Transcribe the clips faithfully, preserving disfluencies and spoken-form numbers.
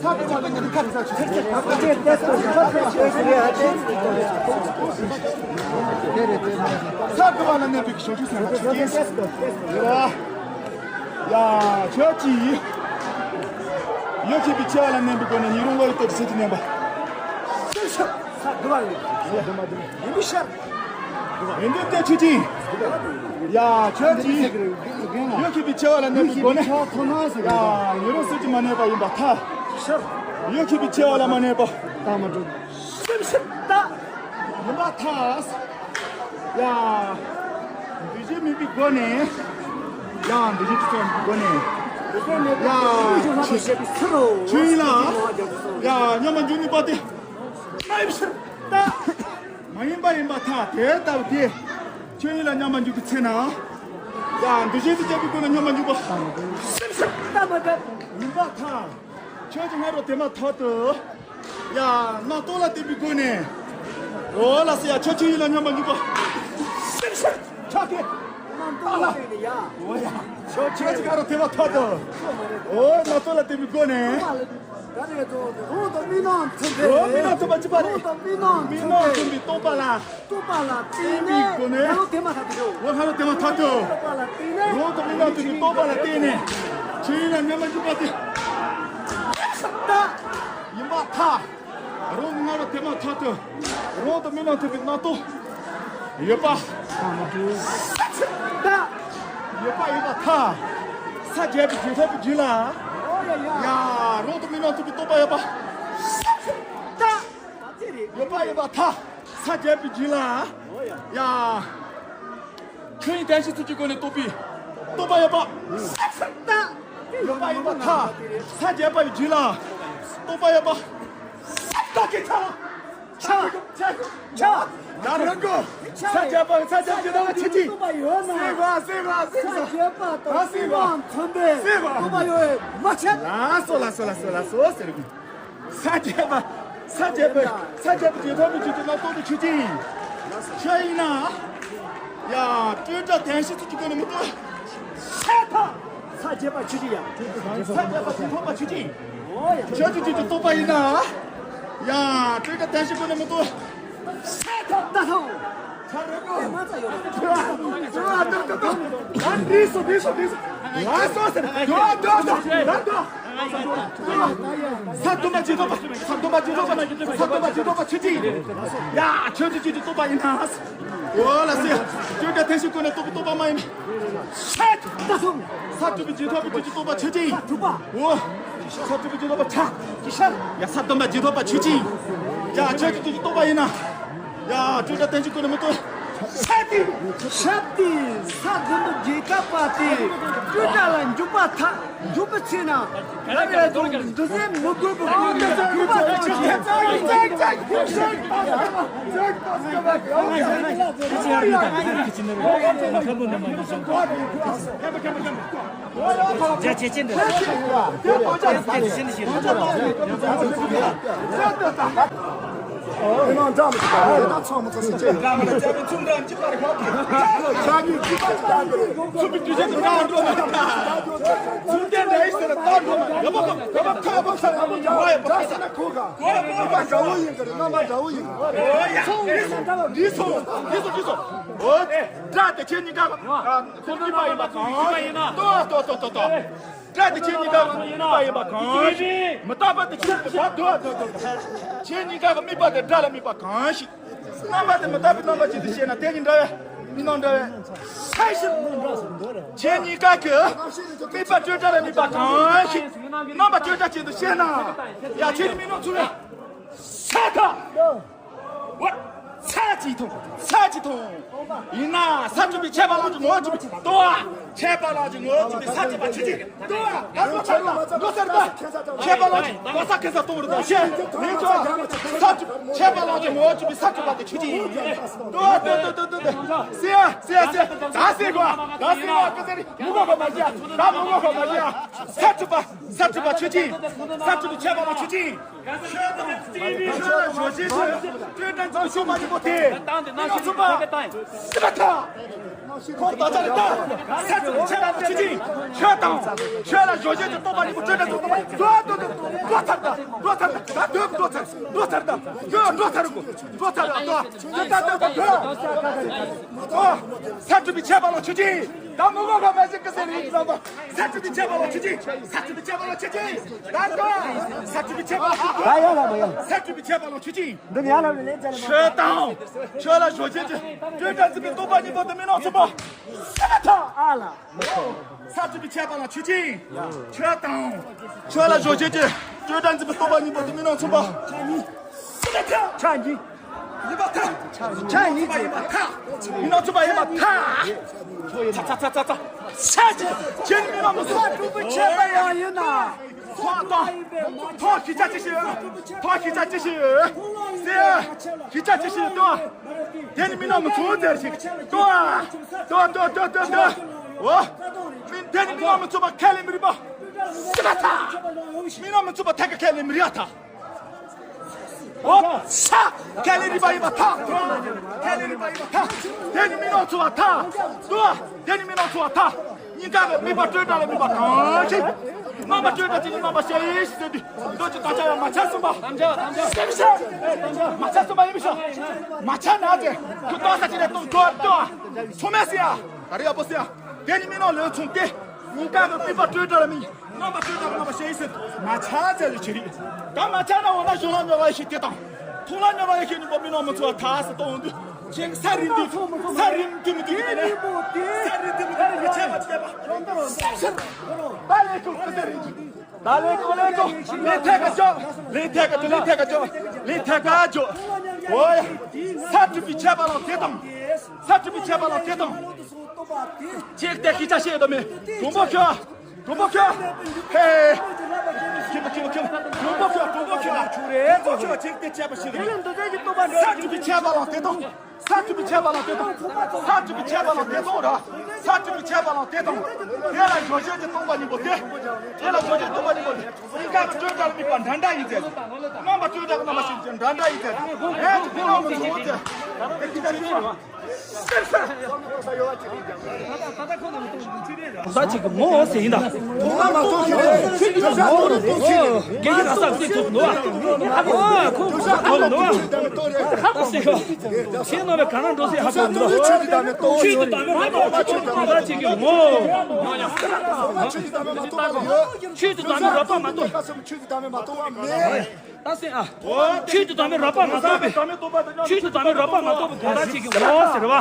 ས་དགུ་པ་ལ་གནས་པའི་ཞོ་ཆུ་སེམས་དཔའ་ཆུ་སྐྱེས། ཡ། ཡ། ཁྱོད་ཀྱིས། ཡོ་མཁས་པའི་ཆེ་བ་ལ་གནས་པའི་སྒོ་ནས་ཡིན་རུང་བློ་ཡི་སྟོབས་ཀྱིས་ཆེད་དུ་གནས་པ། ས་དགུ་པ་ལ། ཡིན་པའི་ཤར། ཡིན་དུས་དེ་ཆུ་ཆེན། ཡ། ཁྱོད་ཀྱིས། ཡོ་མཁས་པའི་ཆེ་བ་ལ་གནས་པའི་སྒོ་ནས། ཡ། ཡུན་རིང་སུ་གྱིས་མ་གནས་པ་ཡིན་པར་ཐལ། ཡོ་མཁས་པའི་ཆེ་བ་ལ་མ་གནས་པ། ད་མ་འགྲོ། སེམས་ཤིག་ད། ཡིན་པར་ཐལ། ཡ། འདུ་བྱེད་མིན་པའི་སྒོ་ནས། ཡ། འདུ་བྱེད་ཀྱི་ཚོགས་མིན་པའི་སྒོ་ནས། ཡ། ཆོས་ཡིན་ལ། ཡ། སྙོམས་པར་འཇུག་ནུས་པ་དེ། མ་ཡིན་ཕྱིར་ད། མ་ཡིན་པ་ཡིན་པར་ཐལ། དེ་ལྟ་བུ་དེ། ཆོས་ཉིད་ལ་མཉམ་པར་འཇུག་པའི་ཚེ་ན། ཡང་འདུ་བྱེད་དུ་སྐྱེས་པའི་སྒོ་ནས་མཉམ་པར་འཇུག་པ། སེམས་ཤིག་ད་མ་འདྲ། ཡིན་པར་ཐལ། ཁྱོད་ཀྱིས་སྔ་རོལ་དེ་མ་ཐག་ཏུ། ཡ། རྣམ་རྟོག་ལ་བརྟེན་པའི་སྒོ་ནས། འོ་ལགས་སོ། ཡ། ཁྱོད་ཆོས་ཉིད་ལ་མཉམ་པར་འཇུག་པ། སེམས་ཤིག་ཆགས་ཀྱི། རྣམ་རྟོག་ལ་བརྟེན་ནས་ཡ། འོ་ཡ། ཁྱོད་ཀྱིས་སྔ་རོལ་དེ་མ་ཐག་ཏུ། འོ། རྣམ་རྟོག་ལ་བརྟེན་པའི་སྒོ་ནས། རང་དང་མི་སྣང་མཐུན་པའི། རང་དང་མི་སྣང་མཐུན་པ་གཅིག་པ་རེད། རང་དང་མི་སྣང་མི་སྣང་མཐུན་པའི་རྟོག་པ་ལ། རྟོག་པ་ལ་བརྟེན་ནས། བརྟེན་པའི་སྒོ་ནས། རང་དེ་མ་ཐག་ཏུ། འོ། སྔ་རོལ་དེ་མ་ཐག་ཏུ། རྟོག་པ་ལ་བརྟེན་ནས། རང་དང་མི་སྣང་མཐུན་པའི་རྟོག་པ་ལ་བརྟེན་ནས། ཆོས་ཉིད་ལ་མཉམ་པར་འཇུག་པ་དེ། ད། ཡིན་པར་ཐལ། རང་སྔ་རོལ་དེ་མ་ཐག་ཏུ། རང་དང་མི་སྣང་མཐུན་པའི་རྣམ་རྟོག་ཡོད་པ། ད། ཡོད་པ་ཡིན་པར་ཐལ། ས་བརྒྱད་པའི་རྗེས་ཐོབ་པའི་རྒྱུད་ལ། ཡ། རང་དང་མི་སྣང་མཐུན་པའི་རྟོག་པ་ཡོད་པ། ད། ཡོད་པ་ཡིན་པར་ཐལ། ས་བརྒྱད་པའི་རྒྱུད་ལ། ཡ། ཆོས་ཉིད་བདེན་བཞིའི་ཚུལ་གྱི་སྒོ་ནས་རྟོགས་པའི་རྟོག་པ་ཡོད་པ། ཡོད་པ་ཡིན་པར་ཐལ། ས་བརྒྱད་པ་ཡི་རྒྱུད་ལ། རྟོག་པ་ཡོད་པ། ས་བརྒྱད་ཆ་ལ། ཆ། ཆ། ཆ། ད་རང་གོ། ས་བརྒྱད་པ། ས་བརྒྱད་ཀྱི་ལྟ་བ་ཆེ་ཆེ། རྟོག་པ་ཡོད་ན། སེམས་པ། སེམས་པ། སེམས་པ། ས་བརྒྱད་པ་དང་། ཨ། སེམས་པ། མཚོན་པའི། སེམས་པ། རྟོག་པ་ཡོད་མ་ཆད། ལགས་སོ། ལགས་སོ། ལགས་སོ། ལགས་སོ་ཟེར་གི། ས་བརྒྱད་པ། ས་བརྒྱད་པ། ས་བརྒྱད་པ་རྗེས་ཐོབ་པའི་རྒྱུད་དུ་རྣམ་རྟོག་དེ་ཆོས་ཅན་ཡིན། ཆོས་ཡིན་ན། ཡ། སྤྲོས་བྲལ་བདེན་བཞིའི་ཚུལ་གྱི་སྒོ་ནས་མི་རྟོག་ས་ཐག་ས་བརྒྱད་པ་ཆོས་ཅན་ཡ། ས་བརྒྱད་པ་རྗེས་ཐོབ་པ་ཆོས་ཅན་ཡིན། ཆོས་ཀྱི་རྒྱུད་ཀྱི་རྟོག་པ་ཡིན་ན། ཡ། སྤྲོས་བྲལ་བདེན་བཞིའི་སྒོ་ནས་མི་རྟོག་ས་ཐག་ད་ཐོང་། ད་འདི་སོ་འདི་སོ་འདི་སོ། ལགས་སོ་ཟེར། འགྲོ་འགྲོ་འགྲོ་འགྲོ་འགྲོ། ས་སྟོང་པ་རྗེས་ཐོབ་པ། ས་སྟོང་པ་རྗེས་ཐོབ་པ། ས་སྟོང་པ་རྗེས་ཐོབ་པ་ཆོས་ཅན་ཡིན། ཡ། ཆོས་ཀྱི་རྒྱུད་ཀྱི་རྟོག་པ་ཡིན་ན། འོ་ལགས་སོ། སྤྲོས་བྲལ་བདེན་བཞིའི་སྒོ་ནས་རྟོགས་པའི་རྟོག་པ་མ་ཡིན། ས་དྲུག་པ། ས་དྲུག་པའི་རྗེས་ཐོབ་པའི་རྒྱུད་ཀྱི་རྟོག་པ་ཆོས་ཅན་ཡིན། འོ། ས་དྲུག་པའི་རྗེས་ཐོབ་པ་ཆ། ཡ། ས་སྟོང་པ་རྗེས་ཐོབ་པ་ཆོས་ཅན་ཡིན། ཡ། ཆོས་ཀྱི་རྒྱུད་ཀྱི་རྟོག་པ་ཡིན་ན། ཡ། སྤྲོས་བྲལ་བདེན་བཞིའི་སྒོ་ནས་མི་རྟོག་ས་དེ། ས་དེ། ས་བདུན་པོ་རྒྱལ་ཁབ་པ་དེ་སྤྲོས་བྲལ་ལ་འཇུག་པར་ཐལ། འཇུག་པའི་ཚེ་ན། ད་རེས་འདུ་འདུ་བྱེད་མི་དགོས་པའི་སྒོ་ནས་འཇུག་པ་དང་ཆོས་ཅན། སྒྲ་དེ་ཁྱེད་གཉིས་ཀ་ཁོ་གཉིས་པ་ཡིན་པ་གང་ཞིག་ཏོ་ཏོ་ཏོ་ཏོ་ཏོ། སྒྲ་དེ་ཁྱེད་གཉིས་ཀ་གཉིས་པ་ཡིན་པ་གང་ཞིག་མི་རྟག་པ་དེ་ཁྱེད་གཉིས་ཀ་གི་དམིགས་པ་དེ་སྒྲ་ལ་དམིགས་པ་གང་ཞིག་རྣམ་པ་དེ་མི་རྟག་པའི་རྣམ་པ་ཅན་དུ་ཤེས་ན་དེ་གཉིས་འདྲ་བས་མི་སྣང་འདྲ་བས། ཁྱེད་གཉིས་ཀ་གི་དམིགས་པ་སྤྲོས་བྲལ་ལ་དམིགས་པ་གང་ཞིག་རྣམ་པ་སྤྲོས་བྲལ་ཅན་དུ་ཤེས་ན། ཡ། ཁྱེད་ཀྱི་མི་སྣང་ཚུལ་ལ། ས་ཐག་འོ། ཚ་གཅིག་ཐོང་། ཚ་གཅིག་ཐོང་། ཡིན་ན་ས་གྲུབ་པའི་ཁྱད་པར་ལམ་གྱི་ངོ་བོ་གྲུབ་པའི་ལྟོ་བ། ཁྱད་པར་ལམ་གྱི་ངོ་བོ་གྲུབ་པའི་ས་གཅིག་པ་ཆོས་ཅན། ལྟོ་བ། ད་ལྟོ་ཚ་རུ་མ་ཚ་ལོ་སར་པ། ཁྱད་པར་ལམ་གྱི་ལྟོ་བ་ས་ཁེ་ས་གཏོང་རུ་དང་ཤེས་མིན་ཀྱང་། ས་གྲུབ་ཁྱད་པར་ལམ་གྱི་ངོ་བོ་གྲུབ་པའི་ས་གྲུབ་པ་དེ་ཆོས་ཅན། ལྟོ་བ། ལྟོ་ལྟོ་ལྟོ་ལྟོ། སེ་ཡ་སེ་ཡ་སེ་ཡ། ད་སེ་གོ་ད་སེ་གོ་ཀ་ཚ་རི་མུ་གོ་གོ་མ་ཤེས། ད་མུ་གོ་གོ་མ་ཤེས། ས་གྲུབ་པ། ས་གྲུབ་པ་ཆོས་ཅན། ས་གྲུབ་པའི་ཁྱད་པར་ལམ་ཆོས་ཅན། ཁོང་ད་ཆ་རེ་ད། ས་ཆུ་ཆེ་ལ་ཆུ་ཆེན་ཁྱོད་དང་ཁྱོད་ལ་ཞོ་ཤེས་ཀྱི་རྟོགས་པ་གཉིས་པོ་སྤྲོད་བྲལ་ཚུགས་ཐུབ་པ་འགྲོ་འགྲོ་འགྲོ་འགྲོ་ཚར་ད་འགྲོ་ཚར་ད་ད་འགྲོ་འགྲོ་ཚར་འགྲོ་ཚར་ད་ཡོད་འགྲོ་ཚར་གོ་འགྲོ་ཚར་ད་ད་ད་ད་ད་ད་ས་གྲུབ་པའི་ཆད་པ་ལ་ཆུ་ཆེན་ད་མི་གོ་ག་མ་ཞིག་གི་སེ་རིག་ལ་ད་ས་གྲུབ་པའི་ཆད་པ་ལ་ཆུ་ཆེན་ས་གྲུབ་པའི་ཆད་པ་ལ་ཆུ་ཆེན་ད་ད་ས་གྲུབ་པའི་ཆད་པ་ལ་ཆུ་ཆེན་ད་ཡ་ལ་མ་ཡ་ས་གྲུབ་པའི་ཆད་པ་ལ་ཆུ་ཆེན། འདི་ནི་ཡར་ལ་ལས་ཅན་ཆོས་དང་ཆོས་ལ་ཞོ་ཆེན་གྱི་སྤྲོས་བྲལ་འཛིན་པའི་རྟོགས་པ་གཉིས་པོ་དེ་མི་སྣང་མཚུངས་པ། སེ་ཐ་ཨ་ལ། ས་གྲུབ་པའི་ཆད་པ་ལ་ཆུ་ཆེན། ཆོས་དང་ཆོས་ལ་ཞོ་ཆེན་གྱི་སྤྲོས་བྲལ་འཛིན་པའི་རྟོགས་པ་གཉིས་པོ་དེ་མི་སྣང་མཚུངས་པ། སེ་ཐ་ཆ་གཉིས། ཡིན་པ་ཐ། ཆ་གཉིས་ཀྱི་ཡིན་པ་ཐ། མི་སྣང་མཚུངས་པ་ཡིན་པ་ཐ། ཚ་ཚ་ཚ་ཚ་ཚ། ཆ་གཅིག་ཁྱེད་མི་སྣང་མཚུངས་པ། ས་གྲུབ་པའི་ཆད་པ་ཡང་ཡིན་ན། ཐོག་ཐོག་ཐོག་གི་ཆ་ཅི་ཞིག་ཡོད། ཐོག་གི་ཆ་ཅི་ཞིག་ཡོད། སེ་གི་ཆ་ཅི་ཞིག་ཡོད་དོ། དེ་ནི་མི་སྣང་མཚུངས་ཟེར་ཞིག་དོ། དོ་དོ་དོ་དོ་དོ། འོ། མི་དེ་ནི་མི་སྣང་མཚུངས་པ་ཁས་ལེན་མི་རིགས་པ། སི་པ་ཐ། མི་སྣང་མཚུངས་པ་ཐད་ཀ་ཁས་ལེན་མི་རིགས་ཐ། འོ། ས། ཁས་ལེན་རིགས་པ་ཡིན་པ་ཐ། ཁས་ལེན་རིགས་པ་ཡིན་པ་ཐ། དེ་ནི་མི་སྣང་མཚུངས་པ་ཐ། དོ། དེ་ནི་མི་སྣང་མཚུངས་པ་ཐ། སྙིང་ག་གི་དམིགས་པ་སྤྲོས་བྲལ་ལ་དམིགས་པ་གང་ཞིག་རྣམ་པ་སྤྲོས་བྲལ་གྱི་རྣམ་པ་ཞེས་ཟེར་དུས་འདོད་ཀྱི་དམ་བཅའ་ཡང་མ་ཆགས་གསུངས་པ། ཞེས་བཤད། མ་ཆགས་གསུངས་པ་ཡིན་པའི་ཕྱིར། མ་ཆགས་ན་ཅི། ཁུ་ཏོག་ས་ཅི་རེད་གཏོང་གོ་ཏོ། ཚོ་མེད་ཟེར་ཡ། ག་རེ་ཡག་པོ་ཟེར་ཡ། དེ་ནི་མི་སྣང་ལོས་མཚུངས་ཏེ། སྙིང་ག་གི་དམིགས་པ་སྤྲོས་བྲལ་ལ་དམིགས། རྣམ་པ་སྤྲོས་བྲལ་རྣམ་པ་ཞེས་ཟེར། མ་ཆགས་ཟེར་ཞེས་རིགས། ད་མ་ཆགས་ན་འོ་ན་གཞུང་ལ་སྨྱོ་བ་ཡེ་ཤེས་དེ་དང་། ཐུགས་ལ་སྨྱོ་བ་ཡེ་ཤེས་གཉིས་པོ་མི་སྣང་མི་ཚུགས་པ་ཐག་སུ་གཏོང་འདུག་ཅིང་ས་རིམ་འདི་ས་རིམ་འདི་མི་འདུག་དེ་ནས་ས་རིམ་འདི་མི་འདུག་མི་ཆད་པ་ཆད་པ། ད་ལས་ཁུངས་ཀུན་ཏུ་རིག་ད་ལས་ཁུངས་ལས་ཁུངས་ལས་ཐད་ཀ་ཅོག་ལས་ཐད་ཀ་ཅོག་ལས་ཐད་ཀ་ཅོག་ལས་ཐད་ཀ་ཅོག་འོ་ཡ། ས་གྲུབ་པའི་ཆད་པ་ལ་དེ་དང་། ས་གྲུབ་པའི་ཆད་པ་ལ་དེ་དང་། ཅིག་དེ་ཤི་ཆ་ཤེས་དོ་མེ། གྲུང་པོ་ཁྱོད། གྲུང་པོ་ཁྱོད། ཧེ། ཁྱི་པོ་ཁྱི་པོ་ཁྱི་པོ། གྲུང་པོ་ཁྱོད་གྲུང་པོ་ཁྱོད། གྲུང་པོ་ཁྱོད་ཅིག་དེ་ཆད་པ་ཤི་རེད། ས་གྲུབ་པའི་ཆད་པ་ལ་དེ་དང་། ས་གྲུབ་པའི་ཆད་པ་ལ་དེ་དང་། ས་གྲུབ་པའི་ཆད་པ་ལ་དེ་དང་ར། ས་གྲུབ་པའི་ཆད་པ་ལ་དེ་དང་། དེ་ལ་ཞོ་ཤེས་ཀྱི་སྟོང་པ་གཉིས་པོ་དེ། དེ་ལ་ཞོ་ཤེས་སྟོང་པ་གཉིས་པོ་དེ། སྙིང་ག་གི་སྤྲོས་བྲལ་དམིགས་པ་འདྲ་འདྲ་ཡིན་ཟེར། རྣམ་པ་སྤྲོས་བྲལ་གྱི་རྣམ་པ་ཞིག་འདྲ་འདྲ་ཡིན་ཟེར། ཨེ་ཅི་མི་སྣང་མི་ཚུགས་ཟེར། ད་ཅིག་གི་མོ་ཟེར་ཡིན་ད། ཐོག་མ་མ་ཐོག་ཁྱེད་ཁྱེད་ཀྱི་ལ་ས་ཚིག་ཐུབ་ནོ། ཨ་ཁོ་ཁོ་ཁོ་ནོ། ཨ་ཟེར་ཁོ། ཁྱེད་ནོ་བའི་ག་ན་འགྲོ་ཟེར་ཧ་གོ་ནོ། ཆོས་ཀྱི་བདག་མེད་རྟོགས། ཆོས་ཀྱི་བདག་མེད་རྟོགས། ད་ཅིག་གི་མོ། ཆོས་ཀྱི་བདག་མེད་རོགས་པ་མ་གཏོགས། ཆོས་ཀྱི་བདག་མེད་མ་གཏོགས་པ་མེད། ད་སེམས་ཨ། ཆོས་ཀྱི་བདག་མེད་རོགས་པ་མ་གཏོགས་པའི། ཆོས་ཀྱི་བདག་མེད་རོགས་པ་མ་གཏོགས་པའི་གང་ཟག་ཅིག་གི་ངོ་བོ་ཟེར་བ།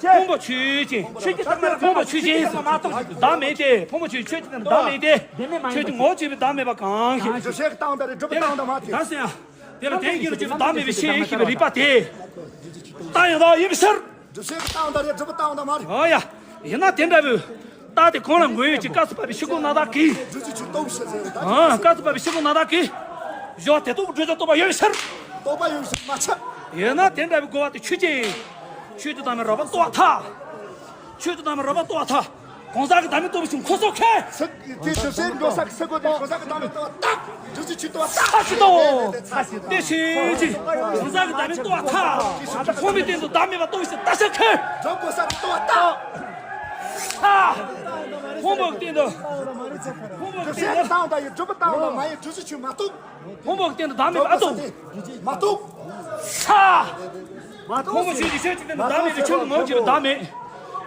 ཕུང་པོ་ཆོས་ཅན། ཆོས་ཀྱི་བདག་མེད་ཕུང་པོ་ཆོས་ཅན་ཟེར་བ་མ་གཏོགས་བདག་མེད་དེ། ཕུང་པོ་ཆོས་ཆོས་ཀྱི་བདག་མེད་དེ། ཆོས་ཀྱི་ངོ་བོ་ཆོས་པའི་བདག་མེད་པ་གང་ཞིག་བརྗོད་བྱེད་ཀྱི་སྟངས་དང་རེད། སྒྲུབ་པའི་སྟངས་དང་མ་དེ། ད་སེམས་ཨ། དེ་ལ་དེ་ཡིན་རུང་ཆོས་བདག་མེད་པའི་ཤེས་ཤེས་པའི་རིག་པ་དེ། རྟགས་ཡང་དག་ཡིན་པའི་ཕྱིར། སྒྲུབ་བྱེད་ཀྱི་སྟངས་དང་རེད། སྒྲུབ་པའི་སྟངས་དང་མ་རེད། ཨོ་ཡ། ཡིན་ན་དེ་འདྲ་བོའི། རྟགས་དེ་གང་ལ་ངོས་ཡོད་ཀྱི་སྐབས་སུ་བབ་པའི་ཕྱིར་ཁོ་ན་བདག་གིས། སྒྲུབ་བྱེད་ཀྱི་རྟོགས་ཕྱིར་ཟེར་ད། ཨ་སྐབས་སུ་བབ་པའི་ཕྱིར་ཁོ་ན་བདག་གིས། གཞོགས་དེ་རྟོགས་ཀྱི་སྒྲུབ་བྱེད་རྟོགས་པ་ཡོད་པའི་ཕྱིར། རྟོགས་པ་ཡོད་པའི་ཕྱིར་མ་ཆགས། ཡིན་ན་དེ་འདྲ་བའི་རྒོལ་བ་དེ་ཆོས་ཅན། ཆོས་ཀྱི་བདག་མེད་རོགས་པ་རྟོགས་པ་ཐལ། ཆོས་ཀྱི་བདག་མེད་རོགས་པ་རྟོགས་པ་ཐལ། གང་ཟག་གི་བདག་མེད་རྟོགས་པའི་ཕྱིར་ཁོ་ཚོ་ཁས། ཚིག་དེ་ཞིབ་ཟིན་འགྲོ་ས་གི་ཚིག་གོ་དེ་གང་ཟག་གི་བདག་མེད་རྟོགས་པ་ཐལ། སྒྲུབ་བྱེད་ཆོས་རྟོགས་པ་ཐལ། ཚ་ཞིག་ཏོ། དེ་ཕྱིན་ཅི། གང་ཟག་གི་བདག་མེད་རྟོགས་པ་ཐལ། ཕུང་པོའི་སྟེང་དུ་བདག་མེད་པ་རྟོགས་ཤིང་བརྟག་དཔྱད་ཁས། གང་ཟག་གི་རྟོགས་པ་ཐལ། ཐལ། ཕུང་པོའི་སྟེང་དུ། ཕུང་པོའི་སྟེང་དུ། སྒྲུབ་བྱེད་ཀྱི་སྟངས་དང་ཡི་སྒྲུབ་པའི་སྟངས་དང་མ་ཡིན་སྒྲུབ་བྱེད་ཆོས་མ་གཏོགས། ཕུང་པོའི་སྟེང་དུ་བདག་མེད་པ་ཨ་ཏོ། མ་གཏོགས། ས། ཕུང་པོ་ཆོས་ཅན། ཆོས་ཅན་སྟེང་དུ་བདག་མེད་དེ། ཁྱོད་ཀྱི་ངོ་བོ་ཆོས་པའི་བདག་མེད།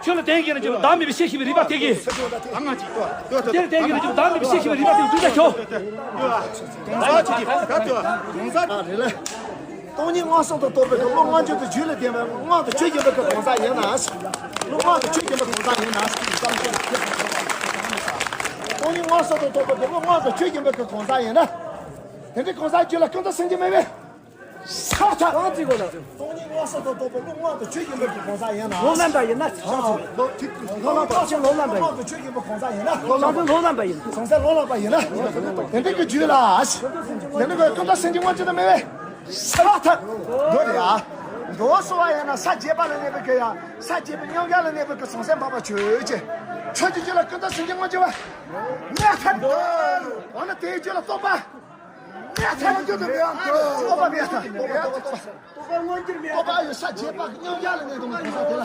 ཁྱོད་ལ་བརྟེན་བཞིན་ན་ཁྱོད་བདག་མེད་པའི་ཤེས་ཤེས་པའི་རིག་པ་དེ་གིས། ད་ང་ཅིག་ལྟོས། ལྟོས། ལྟོས། དེ་ལ་བརྟེན་བཞིན་ན་ཁྱོད་བདག་མེད་པའི་ཤེས་ཤེས་པའི་རིག་པ་དེ་གིས་སྒྲུབ་བྱ་ཁྱོད། གང་ཟག་ཅིག་གིས་ད་ལྟོས། གང་ཟག་ཨ་རེད་ལ། སྟོང་ཉིད་མངོན་སུམ་དུ་རྟོགས་པའི་བློ་མངོན་གྱུར་དུ་རྒྱུད་ལ་ལྡན་པའི་མངོན་དུ་ཆོས་ཅན་པའི་གང་ཟག་ཡིན་ན། བློ་མངོན་དུ་ཆོས་ཅན་པའི་གང་ཟག་ཡིན་ན། སྟོང་ཉིད་མངོན་སུམ་དུ་རྟོགས་པའི་བློ་མངོན་དུ་ཆོས་ཅན་པའི་གང་ཟག་ཡིན་ན། དེ་འདྲའི་གང་ཟག་རྒྱུད་ལ་ཀུན་རྫོབ་སེམས་ཅན་མེད་པས། ས་ཐག་རང་གཅིག་གོ་ལ། སྟོང་ཉིད་མངོན་སུམ་དུ་རྟོགས་པའི་བློ་མངོན་དུ་ཆོས་ཅན་པའི་གང་ཟག་ཡིན་ན། ལོག་ལམ་པ་ཡིན་ན། ལོག་ཐིག་ལོག་ལམ་པ། ལོག་ལམ་པ་ཡིན། ལོག་ལམ་པ་ཡིན། སོང་ཚེ་ལོག་ལམ་པ་ཡིན། དེ་འདྲ་གི་རྒྱུད་ལ། དེ་འདྲ་གི་ཀུན་རྫོབ་སེམས་ཅན་མངོན་གྱུར་དུ་མེད་པས། ས་ཐག་འདོད་ཡ། འདོད་སོ་བ་ཡིན་ན་ས་བརྒྱད་པ་ལ་གནས་པའི་གི་ཡ། ས་བརྒྱད་པའི་མཉམ་གཞག་ལ་གནས་པའི་གི་སོང་ཚེ་འཕགས་པ་ཆོས་ཅན། ཆོས་ཀྱི་རྒྱུད་ལ་ཀུན་རྫོབ་སེམས་ཅན་མངོན་གྱུར་བ། མེད་ཐག་འདོད། འོ་ན་དེའི་རྒྱུད་ལ་རྟོག་པ། རྟོག་པ་མེད་ཐལ། རྟོག་པ་མེད་ཐལ། རྟོག་པ་མངོན་གྱུར་མེད། རྟོག་པ་ཡོད་ས་བྱེད་པ་མཉམ་གཞག་ལ་གནས་དང་གང་ཟག་དེ་ལ།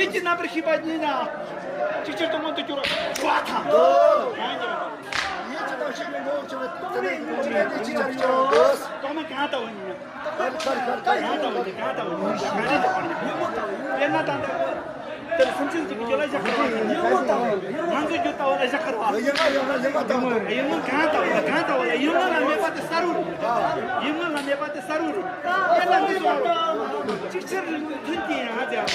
ཡིད་ཀྱི་རྣམ་པར་ཤེས་པ་ཉིད་ནི། ཅིག་ཅར་དུ་མངོན་དུ་གྱུར་པ་ཐལ། ཡིད་ཀྱི་རྣམ་ཤེས་ཀྱི་ངོ་བོ་ཆེ་བ་དེ་ནི་ཅི་ནས་ཅི་ལྟར་ཡོད། ཨ་མ་གང་ལྟ་བུ་ཡིན་ན། གང་ལྟ་བུ་ཡིན་གང་ལྟ་བུ་ཡིན་གང་ལྟ་བུ་ཡིན། དཔེར་ན་ད་ལྟ་དེར་སེམས་ཅན་ཅིག་གི་རྒྱུད་ལ་བཞག་གི་རེད་བ། ང་ཚོའི་རྒྱུད་ལྟ་བུ་ལ་བཞག་གི་རེད་བ། ཡིན་ན་ཡིན་ན་ཡིན་ན་ད་ཡིན་ན་གང་ལྟ་བུ་ལ་གང་ལྟ་བུ་ལ་ཡིན་ན་ལ་མེད་པ་དེ་ས་རུ་རེད། ཡིན་ན་ལ་མེད་པ་དེ་ས་རུ་རེད། དཔེར་ན་འདི་ཚོ་ཅིག་ཆར་རིང་དུ་ཐོན་གྱི་ཡང་ང་ཚོ་ཡང་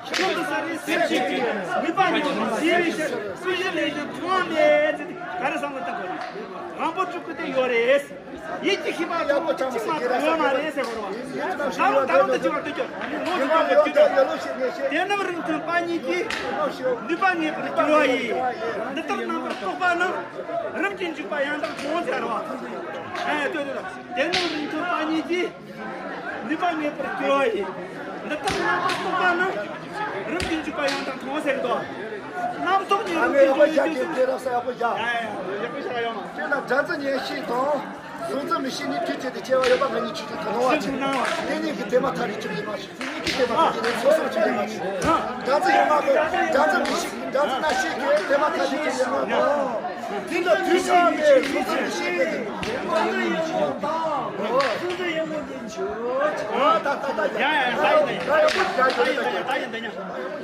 ཁྱོད་ཚོ་ས་རུའི་སེམས་ཅན་གྱི་ནུས་པ་ཉམས་པ་ཞི་བའི་ཕྱིར་སུ་ཡི་ལས་ཀྱང་མཐོང་མེད་ཟེར་ཏེ་ག་རེ་བསམ་བློ་བཏང་དགོས་རེད། རང་པོ་དྲུག་གི་སྟེང་ཡོད་རེད། ཡིད་ཀྱི་ཤེས་པ་ལྟ་བུ་ཅིག་ཅིག་མ་གཏོགས་ཡོད་མ་རེད་ཟེར་བ་རེད་བ། ད་རུང་ད་རུང་དུ་ཅི་བར་དུ་གྱུར་ནི་ལོ་ཅིག་ཀྱང་མི་སྐྱོད་དོ། དེ་རྣམས་རིགས་མཐུན་པ་ཉིད་ཀྱིས་ནུས་པ་ངེས་པར་འགྱུར་བ་ཡིས། འདི་ལྟར་རྣམ་པར་རྟོག་པ་རྣམས་རིམ་གྱིས་འཇུག་པ་ཡང་དག་མཐོང་ཟེར་བ། ཨེ་ལྟོས་ལྟོས། དེ་རྣམས་རིགས་མཐུན་པ་ཉིད་ཀྱིས་ནུས་པ་ངེས་པར་འགྱུར་བ་ཡིས། འདི་ལྟར་རྣམ་པར་རྟོག་པ་རྣམས་རིམ་གྱིས་འཇུག་པ་ཡང་དག་མཐོང་ཟེར་གི་འདུག་རྣམ་རྟོག་ཉིད་རིམ་གྱིས་འཇུག་པའི་རྒྱུ་མཚན། ཡག་པོ་ཞིག་ཡོད་མ། དེ་ལ་སྒྲ་འཛིན་ཉན་ཤེས་དང་། གཟུགས་འཛིན་མིག་ཤེས་གཉིས་དུས་གཅིག་ཏུ་སྐྱེ་བ་ཡོད་པ་ང་གཉིས་ཆོས་ཅན་དུ་སྣང་བ་ཅན། དེ་གཉིས་ཀྱི་དེ་མ་ཐག་རིགས་གཅིག་ཡིན་པ་ཞིག་དེ་གཉིས་ཀྱི་དེ་མ་ཐག་དེ་ནས་ཚོགས་བསགས་གཅིག་ཡིན་པ་ཞིག་སྒྲ་འཛིན་ཡོད་མ་གི་སྒྲ་འཛིན་མིག་ཤེས་ཀྱི་སྒྲ་འཛིན་རྣ་ཤེས་ཀྱི་དེ་མ་ཐག་རིགས་གཅིག་ཡིན་པ། དེ་ལ་དུས་གཅིག་ནས་གཟུགས་འཛིན་མིག་ཤེས་ཀྱི་དེ། གཟུགས་འཛིན་ཡོད་མ་དང་གཟུགས་འཛིན་ཡོད་མ་གི་ད་ད་ད་ཡ་ཡ་ད་ཡིན་ད་ཡིན། ད་ཡོད་པོ་ད་ཡོད་ད་ཡིན་ད་ཡིན་ད་ཡིན།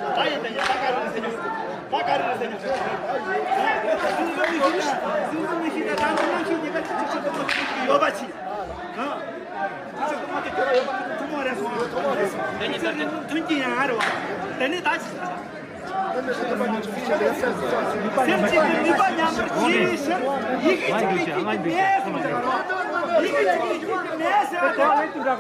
ད་ཡིན་ད་ཡིན། ད་ག་རེ་རེད་ཟེར་ཉོ། ད་ག་རེ་རེད་ཟེར་ཉོ། གཟུགས་འཛིན་མིག་ཤེས་ད་གཟུགས་འཛིན་མིག་ཤེས་ད་ད་འཛིན་རྣམ་ཤེས་གཉིས་ཀ་གཅིག་གཅིག་གཅིག་ཏུ་ཡོད་པ་ཅིག་ཧ། གཅིག་གཅིག་ཏུ་མ་ཏུ་གྱུར་ཡོད་པ་ཐུན་མོང་རེད་སོང་། ཐུན་མོང་རེད་སོང་། དེ་ནི་ད་ཅི། དེ་ནི་ད་ཅི། སེམས་ཅན་གྱི་ནུས་པ་ཉམས་པར་བྱེད་པའི་ཕྱིར་ཡི་གེ་གཅིག་ལས་གཅིག་གི་མེད་ཟེར་བ་ཅིག་ཡོད་རེད་བ། ཡི་གེ་གཅིག་ལས་གཅིག་གི་མེད་ཟེར་བ་དེ་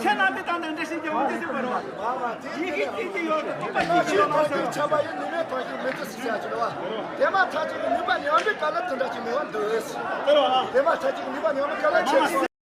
ཁྱེད་རྣམ་པས་ད་ནང་འདྲ་ཞིག་ཀྱང་འོང་དུ་ཟེར་བ་རེད་བ། ཡི་གེ་གཅིག་གཅིག་ཡོད་དུ་རྟོག་པ་གཅིག་གཅིག་ཡོད་མ་ཟེར་བ། ཆགས་པ་ཡི་ནུས་མེད་དོན་ཞིག་མི་འདུག་ཟེར་ཡ་ཅིག་རེད་བ། དེ་མ་ཐག་ཅིག་གི་ནུས་པ་ཉམས་པའི་སྐབས་ལ་དེ་འདྲ་ཅིག་མེད་པ་འདུག་ཟེར། དེ་མ་ཐག་ཅིག་གི་ནུས་པ་ཉམས་པའི་སྐབས་ལ་ཁྱེད་ཀྱིས།